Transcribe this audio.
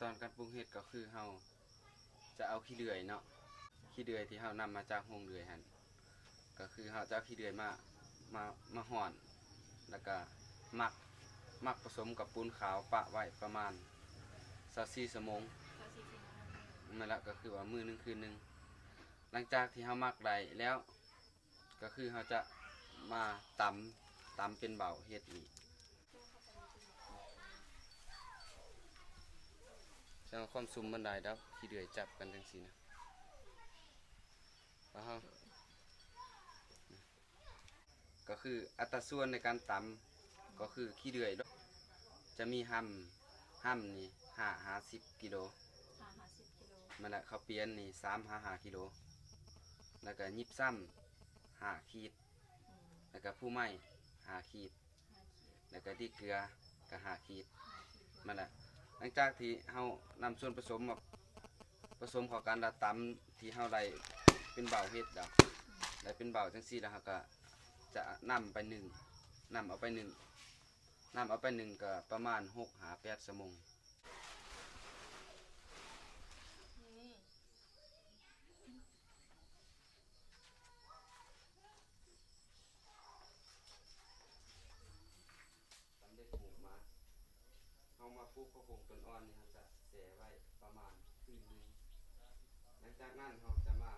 ຕອນການປຸງເຫັດກໍຄືເຮົາຈະເອົາຂີ້ເດືອຍເນາະ ຂີ້ເດືອຍທີ່ເຮົານຳມາຈາກໂຮງເດືອຍຫັ້ນ ກໍຄືເຮົາຈະເອົາຂີ້ເດືອຍມາ ມາ ມາຮ່ອນ ແລ້ວກໍໝັກ ໝັກປະສົມກັບປູນຂາວປະໄວ້ປະມານຊາວສີ່ຊົ່ວໂມງ. ຊາວສີ່ຊົ່ວໂມງນັ້ນແຫຼະ ກໍຄືວ່າມື້ໜຶ່ງຄືນໜຶ່ງ. ຫຼັງຈາກທີ່ເຮົາໝັກໄດ້ແລ້ວ ກໍຄືເຮົາຈະມາຕຳ ຕຳເປັນເບົາເຫັດນີ້ ແຕ່ວ່າຄວາມຊຸມມັນໄດ້ດອກ ຂີ້ເດືອຍຈັບກັນຈັ່ງຊີ້ນະ ວ່າເຮົາ ກໍຄືອັດຕາສ່ວນໃນການຕຳ ກໍຄືຂີ້ເດືອຍ ຈະມີຮຳ ຮຳນີ້ຫ້າຫາສິບກິໂລ ຫ້າຫາສິບກິໂລ ແມ່ນລະ ເຂົ້າປຽນນີ້ສາມຫາຫ້າກິໂລ ແລ້ວກະຫຍິບຊ້ຳຫ້າຂີດ ອືມ ແລ້ວກະພູໄມ້ຫ້າຂີດ ຫ້າຂີດ ແລ້ວກະດີເກືອກະຫ້າຂີດ ຫ້າຂີດ ແມ່ນລະ. ຫຼັງຈາກທີ່ເຮົານຳສ່ວນປະສົມມາປະສົມເຂົ້າກັນ ແລ້ວຕຳທີ່ເຮົາໄດ້ເປັນເບົາເຫັດແລ້ວ ອືມ ໄດ້ເປັນເບົາຈັ່ງຊີ້ແລ້ວ ເຮົາກະຈະນຳໄປໜຶ້ງ ນຳເອົາໄປໜຶ້ງ ນຳເອົາໄປໜຶ້ງກໍປະມານຫົກຫາແປດຊົ່ວໂມງ. ຕຳເລັດຫູມາ ເຮົາມາປູກຜັກບຸ້ງຕົ້ນອ່ອນນີ້ ເຮົາຈະແຊ່ໄວ້ປະມານຄືນໜຶ່ງ. ຫຼັງຈາກນັ້ນເຮົາຈະມາ